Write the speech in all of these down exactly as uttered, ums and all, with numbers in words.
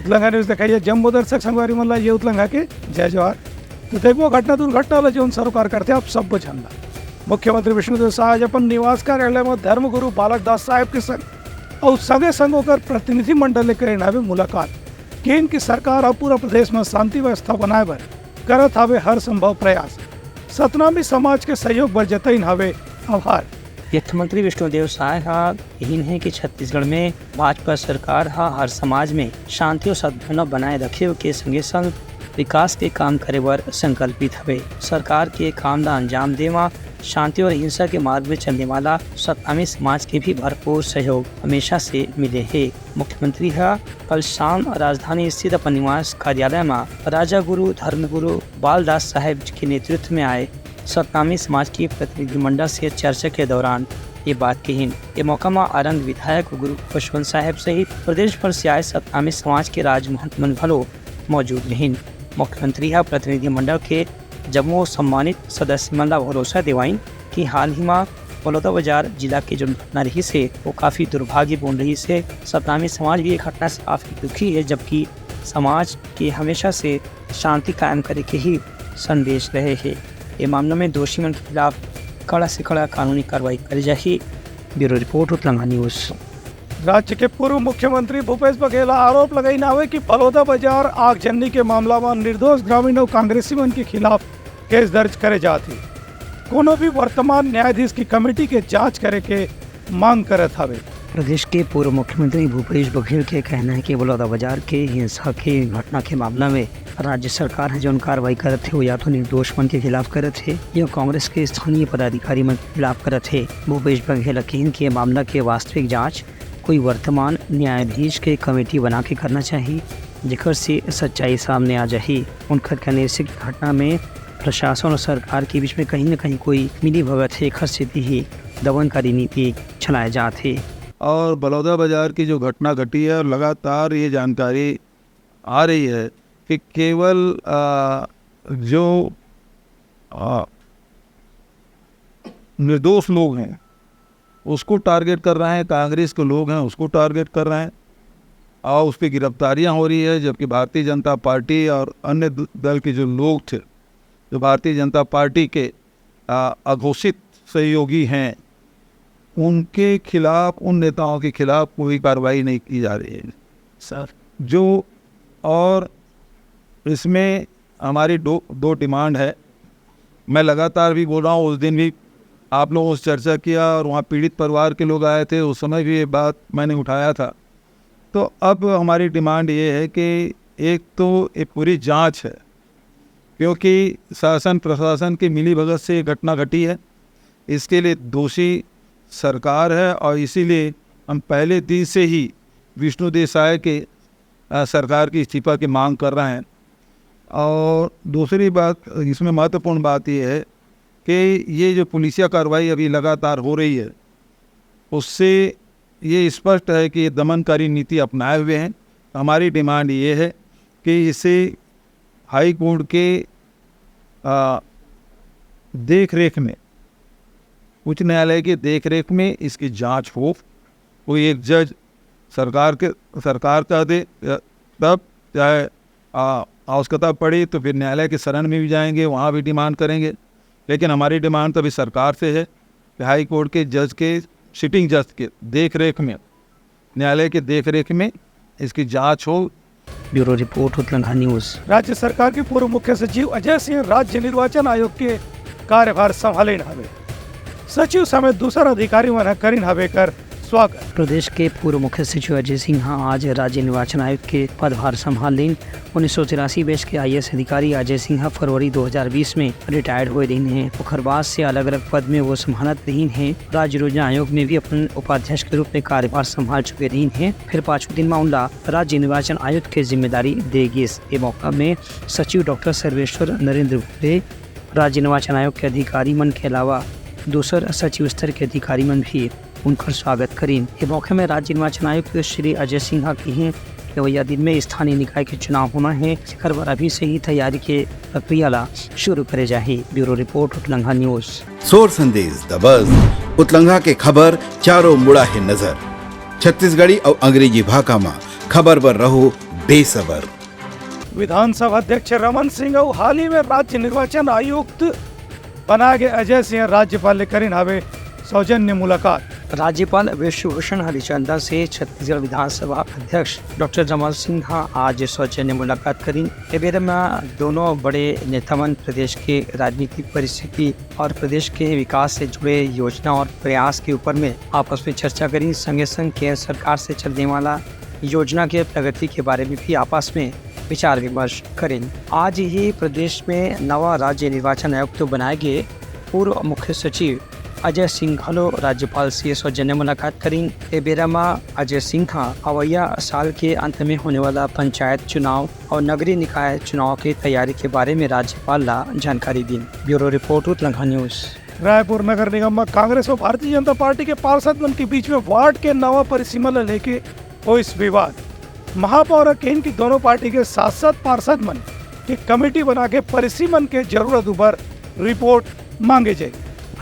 उतलंघा news देखइया जम्मो दर्शक संगवारी मन ला ये उतलंघा के जय जोहार। तो देखबो घटना दुर्घटना ला जौन सरोकार करथे आप सब्बो झन ला। मुख्यमंत्री विष्णुदेव साय आज अपन निवास कार्यालय में धर्मगुरु बालक दास साहेब के संग अउ संगे संग ओकर प्रतिनिधि मंडल ले करेन हवे मुलाकात। केन की सरकार अउ पूरा प्रदेश में शांति व्यवस्था बनाए बर करत हवे हर संभव प्रयास। सतनामी समाज के सहयोग बर जतइन हवे आभार। वित्त मंत्री विष्णुदेव साय ह कहिन हे कि छत्तीसगढ़ में भाजपा सरकार ह हर समाज में शांति अउ सद्भावना बनाए रखे के संगे संग विकास के काम करे बर संकल्पित हवे। सरकार के काम ला अंजाम देवा, शांति अउ हिंसा के मार्ग में चलने वाला सतनामी समाज के भी भरपूर सहयोग हमेशा से मिले हे। मुख्यमंत्री ह कल शाम राजधानी स्थित अपन निवास कार्यालय म राजा गुरु धर्मगुरु बालदास साहेब के नेतृत्व में आए सतनामी समाज के प्रतिनिधिमंडल से चर्चा के दौरान ये बात कहिन। ये मौका म आरंग विधायक गुरु खुशवंत साहेब सहित प्रदेश भर से आए सतनामी समाज के राज महंत मन घलो मौजूद रहिन। मुख्यमंत्री ह प्रतिनिधिमंडल के जम्मो सम्मानित सदस्य मन ला भरोसा दिवाइन कि हाल ही म बलौदाबाजार जिला के जो घटना रहिस हे, वो काफी दुर्भाग्यपूर्ण रहिस हे। सतनामी समाज भी ये घटना से काफी दुखी हे, जबकि समाज के हमेशा से शांति कायम करे के ही संदेश रहे हे। ये मामला में दोषी मन के खिलाफ कड़ा से कड़ा कानूनी कार्रवाई करे जाही। Bureau report, Utlangha news. राज्य के पूर्व मुख्यमंत्री भूपेश बघेल आरोप लगाइन हवे कि बलौदाबाजार आगजनी के मामला म निर्दोष ग्रामीण अउ कांग्रेसी मन के खिलाफ केस दर्ज करे जात हे। कोनो भी वर्तमान न्यायाधीश की कमेटी के जांच करे के मांग करत हवे। प्रदेश के पूर्व मुख्यमंत्री भूपेश बघेल के कहना हे कि बलौदाबाजार के हिंसा के घटना के मामला में राज्य सरकार ह जौन कार्रवाई करत हे, वो या तो निर्दोष मन के खिलाफ करत हे, या कांग्रेस के स्थानीय पदाधिकारी मन के खिलाफ करत हे। भूपेश बघेल ह कहिन कि ये मामला के वास्तविक जांच कोई वर्तमान न्यायाधीश के कमेटी बना के करना चाहिए, जेकर से सच्चाई सामने आ जाही। उनकर कहने से कि घटना में प्रशासन और सरकार के बीच में कहीं न कहीं कोई मिली भगत हे, एकर सेती ही दमनकारी नीति चलाए जात हे। और बलौदाबाजार की जो घटना घटी है और लगातार ये जानकारी आ रही है कि केवल, आ, जो, आ, निर्दोष लोग हैं उसको टारगेट कर रहे हैं, कांग्रेस के लोग हैं उसको टारगेट कर रहे हैं, और उस पर गिरफ्तारियां हो रही है, जबकि भारतीय जनता पार्टी और अन्य द-, दल के जो लोग थे, जो भारतीय जनता पार्टी के, आ, अघोषित सहयोगी हैं, उनके खिलाफ, उन नेताओं के खिलाफ कोई कार्रवाई नहीं की जा रही है। सर। जो, और इसमें हमारी दो, दो डिमांड है। मैं लगातार भी बोल रहा हूँ, उस दिन भी आप लोगों से चर्चा किया और वहाँ पीड़ित परिवार के लोग आए थे, उस समय भी ये बात मैंने उठाया था। तो अब हमारी डिमांड ये है कि एक तो ये पूरी जांच है, क्योंकि शासन प्रशासन की मिलीभगत से ये घटना घटी है, इसके लिए दोषी सरकार है और इसीलिए हम पहले दिन से ही विष्णु देव साय के, अ, सरकार की इस्तीफा की मांग कर रहे हैं। और दूसरी बात, इसमें महत्वपूर्ण बात ये है कि ये जो पुलिसिया कार्रवाई अभी लगातार हो रही है, उससे ये स्पष्ट है कि ये दमनकारी नीति अपनाए हुए हैं। हमारी डिमांड ये है कि इसे हाई कोर्ट के, आ, देख रेख में, उच्च न्यायालय के देख रेख में इसकी जांच हो, कोई एक जज सरकार के, सरकार का दे, तब चाहे, आ, आवश्यकता पड़ी तो फिर न्यायालय के शरण में भी जाएंगे, वहाँ भी डिमांड करेंगे। लेकिन हमारी डिमांड तो अभी सरकार से है कि हाई कोर्ट के जज के, सिटिंग जज के देख रेख में, न्यायालय के देख रेख में इसकी जांच हो। Bureau report, Utlangha news. राज्य सरकार के पूर्व मुख्य सचिव अजय सिंह राज्य निर्वाचन आयोग के कार्यभार संभालिन हवे। सचिव समेत दूसर अधिकारी मन ह करिन हवे कर स्वागत। प्रदेश के पूर्व मुख्य सचिव अजय सिंह ह आज राज्य निर्वाचन आयुक्त के पदभार संभाल लीन। उन्नीस सौ तिरासी बैच के आईएएस अधिकारी अजय सिंह ह फरवरी दो हज़ार बीस में रिटायर्ड होए रहिन हे। ओखर बाद से अलग-अलग पद में वो संभालत रहिन हे। राज्य योजना आयोग में भी अपन उपाध्यक्ष के रूप में कार्यभार संभाल चुके रहिन हे। फिर पाछू दिन म उनला राज्य निर्वाचन आयुक्त के जिम्मेदारी दे गिस। ए मौका में सचिव डॉक्टर सर्वेश्वर नरेंद्र भूरे, राज्य निर्वाचन आयोग के अधिकारी मन के अलावा दूसर सचिव स्तर के अधिकारी मन भी उनकर स्वागत करिन। ए मौके में राज्य निर्वाचन आयुक्त श्री अजय सिंह ह किहे कि अवइया दिन में स्थानीय निकाय के चुनाव होना हे, जेकर बर अभी से ही तैयारी के प्रक्रिया ला शुरू करे जाही। Bureau report, Utlangha news. सोर संदेश दबस, उतलंघा के खबर चारों मुड़ा हे नजर। छत्तीसगढ़ी अउ अंग्रेजी भाखा म खबर बर रहो पेशेवर। विधानसभा अध्यक्ष रमन सिंह अउ हाल ही में राज्य निर्वाचन आयुक्त बनाए गए अजय सिंह राज्यपाल ले करिन हावे सौजन्य मुलाकात। राज्यपाल विश्वभूषण हरिचंदन से छत्तीसगढ़ विधानसभा अध्यक्ष डॉक्टर रमन सिंह ह आज सौजन्य मुलाकात करिन। ए बेरा म दोनों बड़े नेता मन प्रदेश के राजनीतिक परिस्थिति और प्रदेश के विकास से जुड़े योजना और प्रयास के ऊपर में आपस में चर्चा करिन। संगे संग केंद्र सरकार से चलने वाला योजना के प्रगति के बारे में भी आपस में विचार विमर्श करिन। आज ही प्रदेश में नवा राज्य निर्वाचन आयुक्त बनाए गए पूर्व मुख्य सचिव अजय सिंह घलो राज्यपाल से सौजन्य मुलाकात करिन। ए बेरा म अजय सिंह ह अवइया साल के अंत में होने वाला पंचायत चुनाव और नगरीय निकाय चुनाव के तैयारी के बारे में राज्यपाल ला जानकारी दीन। Bureau report, Utlangha news. Raipur नगर निगम म कांग्रेस और भारतीय जनता पार्टी के पार्षद मन के बीच में वार्ड के नवा परिसीमा ल लेके होइस विवाद। महापौर ह कहिन कि दोनों पार्टी के सात-सात पार्षद मन के कमेटी बना के परिसीमन के जरूरत उपर रिपोर्ट मांगे जाए।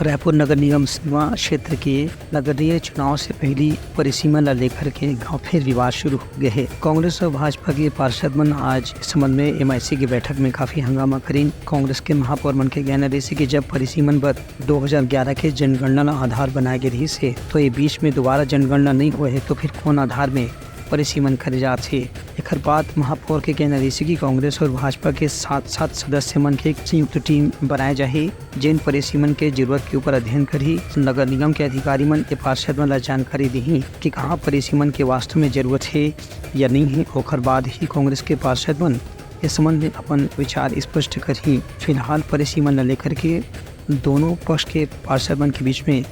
रायपुर नगर निगम सीमा क्षेत्र के नगरीय चुनाव से पहिली परिसीमन ला लेकर के एक घाव फिर विवाद शुरू हो गए हे। कांग्रेस और भाजपा के पार्षद मन आज इस संबंध में एमआईसी की बैठक में काफी हंगामा करीन। कांग्रेस के महापौर मन के कहना रहिस कि जब परिसीमन बर दो हज़ार ग्यारह के जनगणना ला आधार बनाए गे रहिस हे, तो ये बीच में दोबारा जनगणना नहीं होए हे, तो फिर कौन आधार में परिसीमन करे जात हे। एखर बाद महापौर के कहना रहिस कि कांग्रेस और भाजपा के सात-सात सदस्य मन के एक संयुक्त टीम बनाए जाही, जेन परिसीमन के जरूरत के ऊपर अध्ययन करही। नगर निगम के अधिकारी मन ए पार्षद मन ला जानकारी दिही कि कहाँ परिसीमन के वास्तव में जरूरत हे या नहीं हे। ओखर बाद ही कांग्रेस के पार्षद मन ए संबंध में अपन विचार स्पष्ट करही। फिलहाल परिसीमन ला लेकर के दोनों पक्ष के पार्षद मन के बीच में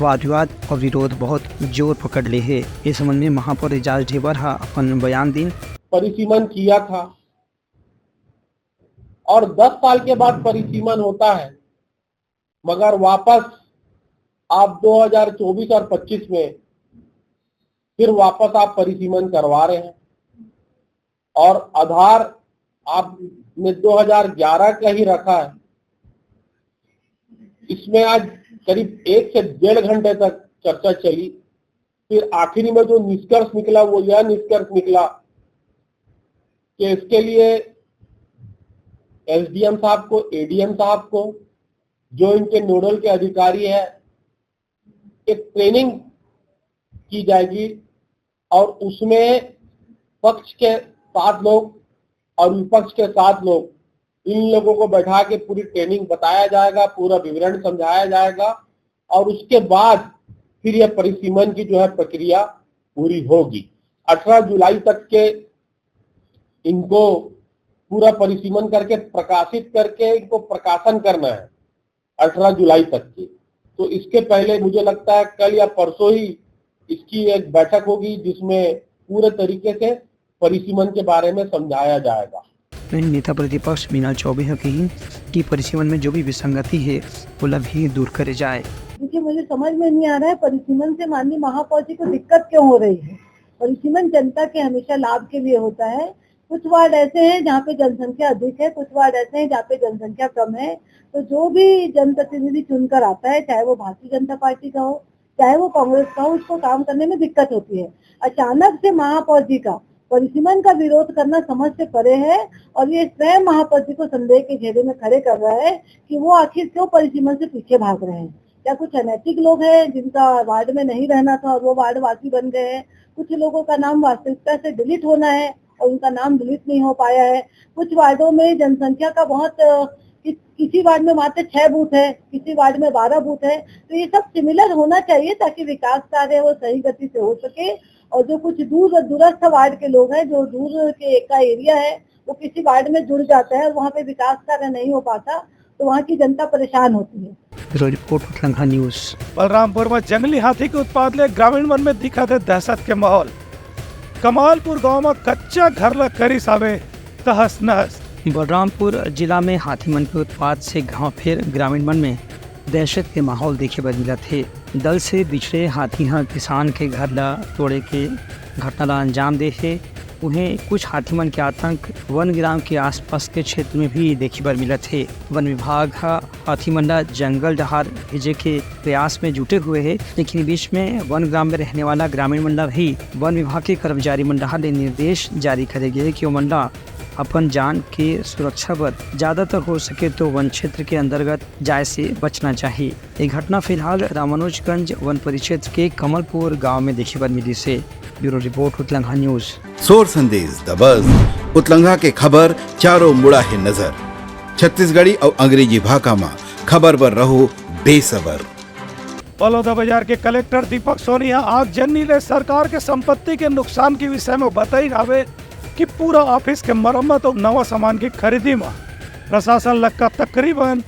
वाद विवाद और विरोध बहुत जोर पकड़ ले हे। ए संबंध में महापौर एजाज ढेबर हा अपन बयान दीन। परिसीमन किया था और दस साल के बाद परिसीमन होता है, मगर वापस आप दो हज़ार चौबीस और पच्चीस में फिर वापस आप परिसीमन करवा रहे हैं और आधार आपने दो हज़ार ग्यारह का ही रखा है। इसमें आज करीब एक से डेढ़ घंटे तक चर्चा चली। फिर आखिरी में जो निष्कर्ष निकला, वो यह निष्कर्ष निकला कि इसके लिए एसडीएम साहब को, एडीएम साहब को, जो इनके नोडल के अधिकारी है, एक ट्रेनिंग की जाएगी और उसमें पक्ष के सात लोग और विपक्ष के सात लोग, इन लोगों को बैठा के पूरी ट्रेनिंग बताया जाएगा, पूरा विवरण समझाया जाएगा और उसके बाद फिर यह परिसीमन की जो है प्रक्रिया पूरी होगी। अठारह जुलाई तक के इनको पूरा परिसीमन करके प्रकाशित करके इनको प्रकाशन करना है अठारह जुलाई तक के। तो इसके पहले मुझे लगता है कल या परसों ही इसकी एक बैठक होगी जिसमें पूरे तरीके से परिसीमन के बारे में समझाया जाएगा। वहीं नेता प्रतिपक्ष मीना चौबे ह कही कि परिसीमन में जो भी विसंगति है, ओला भी दूर करे जाए। देखिए, मुझे समझ में नहीं आ रहा है परिसीमन से माननीय महापौर जी को दिक्कत क्यों हो रही है। परिसीमन जनता के हमेशा लाभ के लिए होता है। कुछ वार्ड ऐसे हैं जहाँ पे जनसंख्या अधिक है, कुछ वार्ड ऐसे हैं जहाँ पे जनसंख्या कम है। तो जो भी जनप्रतिनिधि चुनकर आता है, चाहे वो भारतीय जनता पार्टी का हो, चाहे वो कांग्रेस का हो, उसको काम करने में दिक्कत होती है। अचानक से महापौर जी का परिसीमन का विरोध करना समझ से परे है और ये स्वयं महापौर जी को संदेह के घेरे में खड़े कर रहा है कि वो आखिर क्यों परिसीमन से पीछे भाग रहे हैं। क्या कुछ अनैतिक लोग हैं जिनका वार्ड में नहीं रहना था और वो वार्ड वासी बन गए हैं? कुछ लोगों का नाम वास्तविकता से डिलीट होना है और उनका नाम डिलीट नहीं हो पाया है। कुछ वार्डों में जनसंख्या का बहुत, अ, कि-, किसी वार्ड में मात्र छह बूथ है, किसी वार्ड में बारह बूथ है, तो ये सब सिमिलर होना चाहिए ताकि विकास कार्य वो सही गति से हो सके। और जो कुछ दूर दूरस्थ वार्ड के लोग हैं, जो दूर के का एरिया है, वो किसी वार्ड में जुड़ जाता है और वहाँ पे विकास कार्य नहीं हो पाता, तो वहाँ की जनता परेशान होती है। Bureau report, Utlangha news. Balrampur में जंगली हाथी के उत्पात ले ग्रामीण मन में दिखत हे दहशत के माहौल। कमालपुर गांव में कच्चा घर ला करिस हावे तहस नहस। बलरामपुर जिला में हाथी मन के उत्पात से गांव फिर ग्रामीण मन में दहशत के माहौल देखे बर मिलत हे। दल से बिछड़े हाथी ह किसान के घर ला तोड़े के घटना ला अंजाम दे हे। उहें, कुछ हाथी मन के आतंक वन ग्राम के आसपास के क्षेत्र में भी देखे बर मिलत हे। वन विभाग ह हाथी मन ला जंगल डहार भेजे के प्रयास में जुटे हुए हे, लेकिन बीच में वन ग्राम में रहने वाला ग्रामीण मन ला भी वन विभाग के कर्मचारी मन डहार ले निर्देश जारी करे गे हे कि ओमन ला अपन जान के सुरक्षा बर ज्यादातर हो सके तो वन क्षेत्र के अंतर्गत जाए से बचना चाहिए। ये घटना फिलहाल रामानुजगंज वन परिक्षेत्र के कमलपुर गांव में देखे बर मिलिस हे। Bureau report, Utlangha news. सोर संदेश दबस, उतलंघा के खबर चारों मुड़ा हे नजर। छत्तीसगढ़ी अउ अंग्रेजी भाखा म खबर बर रहो बेसबर। बलौदाबाजार के कलेक्टर दीपक सोनी ह आगजनी ले सरकार के संपत्ति के नुकसान के विषय में बताइन हावे कि पूरा ऑफिस के मरम्मत अउ नवा सामान के खरीदी म प्रशासन ल का तकरीबन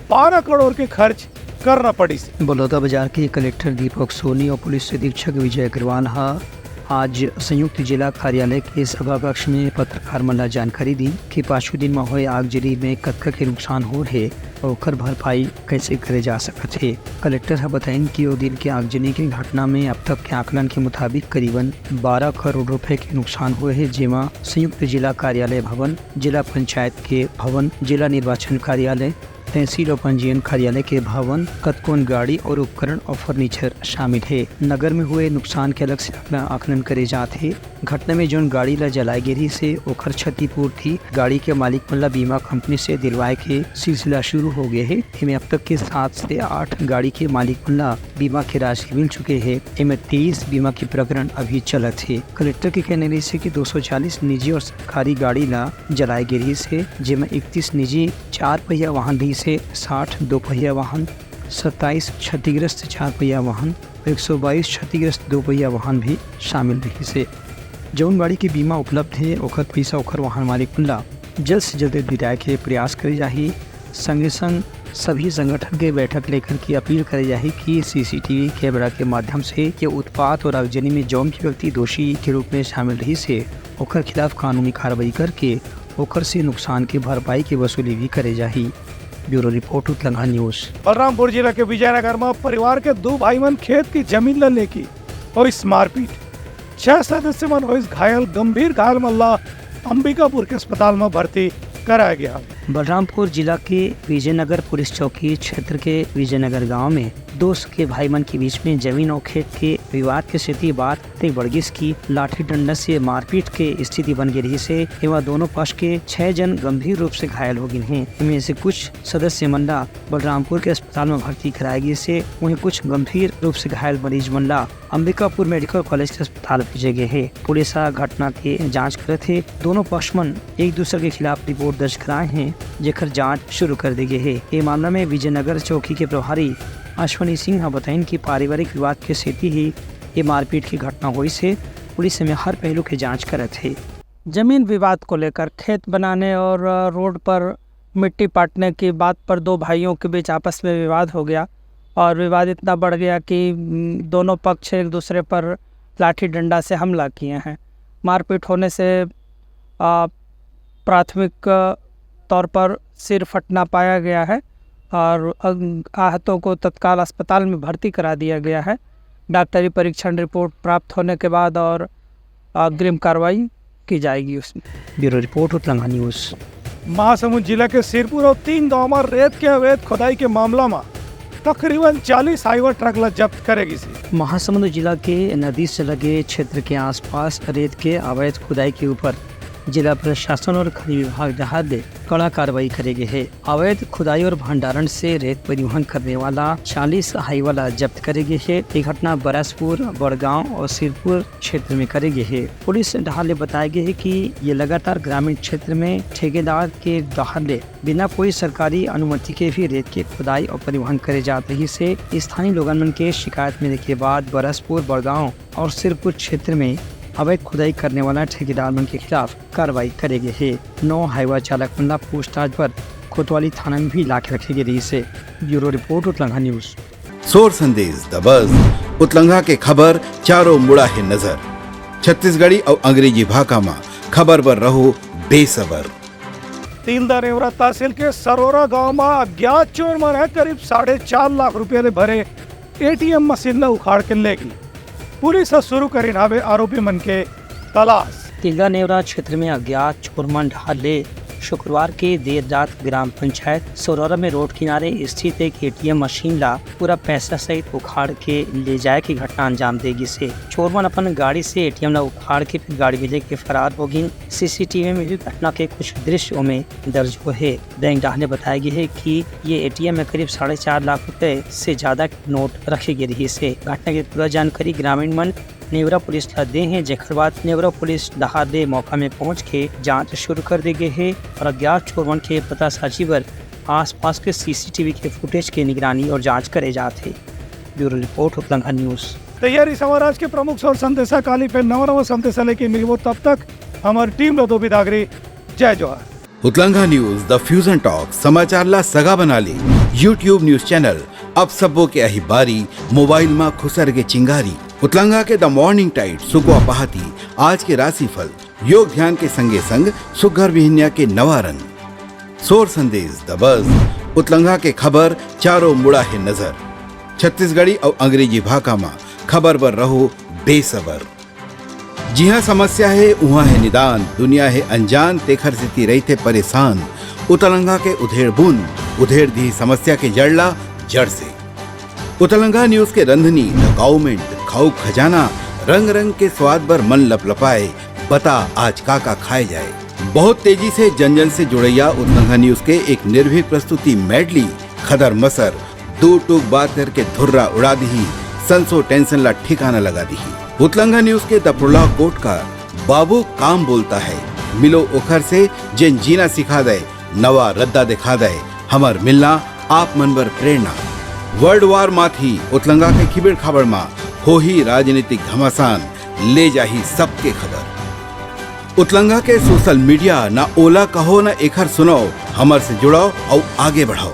बारह करोड़ के खर्च करना पड़िस। बलौदाबाजार के कलेक्टर दीपक सोनी अउ पुलिस अधीक्षक विजय अग्रवाल ह आज संयुक्त जिला कार्यालय के सभा कक्ष में पत्रकार मन ला जानकारी दी कि पाछू दिन म होए आगजनी में कतका के नुकसान होए हे अउ ओकर भरपाई कैसे करे जा सकत हे। कलेक्टर ह बताइन कि ओ दिन के आगजनी के घटना में अब तक के आकलन के मुताबिक करीबन बारह करोड़ रुपए के नुकसान होए हे, जेमा संयुक्त जिला कार्यालय भवन, जिला पंचायत के भवन, जिला निर्वाचन कार्यालय, तहसील अउ पंजीयन कार्यालय के भवन, कतकोन गाड़ी अउ उपकरण अउ फर्नीचर शामिल हे। नगर में हुए नुकसान के अलग से आकलन, आकलन करे जात हे। घटना में जोन गाड़ी ला जलाए गे रिहिस हे, ओकर क्षतिपूर्ति गाड़ी के मालिक मन ला बीमा कंपनी से दिलवाए के सिलसिला शुरू हो गए हे। एमे अब तक के सात से आठ गाड़ी के मालिक मन ला बीमा के राशि मिल चुके हे। एमे तेईस बीमा के प्रकरण अभी चलत हे। कलेक्टर के कहना रिहिस हे कि दो सौ चालीस निजी अउ सरकारी गाड़ी ला जलाए गे रिहिस हे, जेमा इकतीस निजी चार पहिया वाहन रिहिस हे, साठ दो पहिया वाहन, सत्ताईस क्षतिग्रस्त चार पहिया वाहन, एक सौ बाईस क्षतिग्रस्त दो पहिया वाहन भी शामिल रिहिस हे। जउन गाड़ी के बीमा उपलब्ध हे, ओकर पइसा ओकर वाहन मालिक मन ला जल्द से जल्द दिलाए के प्रयास करे जाही। संगे संग सभी संगठन के बैठक लेकर के अपील करे जाही कि सीसीटीवी कैमरा के माध्यम से ये उत्पात अउ आगजनी में जउन भी व्यक्ति दोषी के रूप में शामिल रिहिस हे, ओकर खिलाफ कानूनी कार्रवाई करके ओकर से नुकसान के भरपाई के वसूली भी करे जाही। Bureau report, Utlangha news. Balrampur जिला के विजयनगर म परिवार के दू भाई मन खेत की जमीन ल लेके होइस मारपीट। छह सदस्य मन होइस घायल। गंभीर घायल मन ला अंबिकापुर के अस्पताल म भर्ती कराया गया। बलरामपुर जिला के विजयनगर पुलिस चौकी क्षेत्र के विजयनगर गांव में दो सगे भाई मन के बीच में जमीन अउ खेत के विवाद के सेती बात अतेक बढ़ गिस कि लाठी डंडा से मारपीट के स्थिति बन गे रिहिस हे। एमा दोनों पक्ष के छह जन गंभीर रूप से घायल हो गिन हे। इनमें से कुछ सदस्य मन ला बलरामपुर के अस्पताल में भर्ती कराए गिस हे, वहीं कुछ गंभीर रूप से घायल मरीज मन ला अंबिकापुर मेडिकल कॉलेज के अस्पताल भेजे गे हे। पुलिस ह घटना के जांच करत हे। दोनों पक्ष मन एक दूसर के खिलाफ रिपोर्ट दर्ज कराए हे, जेकर जांच शुरू कर दे गे हे। ये मामला में विजयनगर चौकी के प्रभारी अश्विनी सिंह ह बताइन कि पारिवारिक विवाद के सेती ही ये मारपीट की घटना होइस हे। पुलिस एमे हर पहलू के जांच करत हे। जमीन विवाद को लेकर खेत बनाने और, अ, रोड पर मिट्टी पाटने की बात पर दो भाइयों के बीच आपस में विवाद हो गया और विवाद इतना बढ़ गया कि, उम, दोनों पक्ष एक दूसरे पर लाठी डंडा से हमला किए हैं। मारपीट होने से, अ, प्राथमिक, अ, तौर पर सिर फटना पाया गया है और अग-, आहतों को तत्काल अस्पताल में भर्ती करा दिया गया है। डॉक्टरी परीक्षण रिपोर्ट प्राप्त होने के बाद और अग्रिम कार्रवाई की जाएगी उसमें। Bureau report, Utlangha news. Mahasamund जिला के सिरपुर और तीन गांव में रेत के अवैध खुदाई के मामला में तकरीबन चालीस हाईवा ट्रक ला जब्त करे गिस हे। महासमुंद जिला के नदी से लगे क्षेत्र के आसपास रेत के अवैध खुदाई के ऊपर जिला प्रशासन और खनिज विभाग डहार ले कड़ा कार्रवाई करे गे हे। अवैध खुदाई और भंडारण से रेत परिवहन करने वाला चालीस हाईवा ला जब्त करे गे हे। ये घटना बरसपुर, बड़गांव और सिरपुर क्षेत्र में करे गे हे। पुलिस डहार ले बताए गे हे कि ये लगातार ग्रामीण क्षेत्र में ठेकेदार के डहार ले बिना कोई सरकारी अनुमति के भी रेत के खुदाई और परिवहन करे जात रहिस हे। स्थानीय लोगन मन के शिकायत मिले के बाद बरसपुर, बड़गांव और सिरपुर क्षेत्र में अवैध खुदाई करने वाला ठेकेदार मन के खिलाफ कार्रवाई करे गे हे। नौ हाईवा चालक मन ला पूछताछ बर कोतवाली थाना में भी लाके रखे गे रहिस हे। Bureau report, Utlangha news. सोर संदेश दबस, उतलंघा के खबर चारों मुड़ा हे नजर। छत्तीसगढ़ी अउ अंग्रेजी भाखा म खबर बर रहो बेसबर। तिल्दा नेवरा तहसील के सरोरा गांव म अज्ञात चोर मन ह करीब साढ़े चार लाख रुपया ले भरे एटीएम मशीन ल उखाड़ के ले गे। पुलिस ह शुरू करिन हावे आरोपी मन के तलाश। तिल्दा नेवरा क्षेत्र में अज्ञात चोर मन डहार ले शुक्रवार के देर रात ग्राम पंचायत सोरौरा में रोड किनारे स्थित एक एटीएम मशीन ला पूरा पैसा सहित उखाड़ के ले जाए के घटना अंजाम दे गिस हे। चोर मन अपन गाड़ी से एटीएम ला उखाड़ के फिर गाड़ी में लेके फरार हो गिन। सीसीटीवी में भी घटना के कुछ दृश्य ओमे दर्ज हुए हे। बैंक डहार ले बताया गया है कि ये एटीएम में करीब साढ़े चार लाख रुपए से ज्यादा नोट रखे गए रहिस हे। घटना के पूरा जानकारी ग्रामीण मन नेवरा पुलिस ला दे हे, जेकर बाद नेवरा पुलिस डहार ले मौका में पहुंच के जांच शुरू कर दे गए हे और अज्ञात चोर मन के पता साजी बर आसपास के सीसीटीवी के फुटेज के निगरानी और जांच करे जात हे। Bureau report, Utlangha news. तैयारी सवार आज के प्रमुख सौर संदेशा काली पे नवा नवा संदेशा लेके मिलबो, तब तक हमारी टीम ला दो बिदागरी। जय जोहार। उतलंगा न्यूज, द फ्यूजन टॉक, समाचार ला सगा बना ले। YouTube न्यूज चैनल, अब सबो के अही बारी, मोबाइल मा खुसर के चिंगारी। उतलंगा के द मॉर्निंग टाइड, सुकवा पहाती, आज के राशिफल, योग ध्यान के संगे संग सुग्घर बिहनिया के नवा रंग। सोर संदेश द बज, उतलंगा के खबर, चारों मुड़ा हे नजर। छत्तीसगढ़ी अउ अंग्रेजी भाखा मा खबर बर रहो बेसबर। जिहाँ समस्या हे, उहाँ हे निदान, दुनिया हे अनजान, तेखर सेती रहिथे परेशान। उतलंगा के उधेड़ बुन, उधेड़ दिही समस्या के जड़ ला जड़ से। उतलंगा न्यूज के रंधनी, द गाउमेंट, खाऊ खजाना, रंग रंग के स्वाद बर मन लपलपाए, बता आज का का खाए जाए। बहुत तेजी से जन जन से जुड़ैया उतलंगा न्यूज के एक निर्भीक प्रस्तुति मेडली, खदर मसर, दू टूक बात करके धुर्रा उड़ा दिही, संसो टेंशन ला ठिकाना लगा दिही। उतलंगा न्यूज के द प्रोलॉग कोट का बाबू काम बोलता है, मिलो ओखर से जेन जीना सिखा दे, नवा रद्दा दिखा दे, हमर मिलना आप मन बर प्रेरणा। वर्ल्ड वार माथी उतलंगा के खिबेड़ खाबड़ मा होही राजनीतिक घमासान, ले जाही सबके खबर। उतलंगा के सोशल मीडिया, ना ओला कहो ना एखर सुनाओ, हमर से जुड़ाओ अउ आगे बढ़ाओ।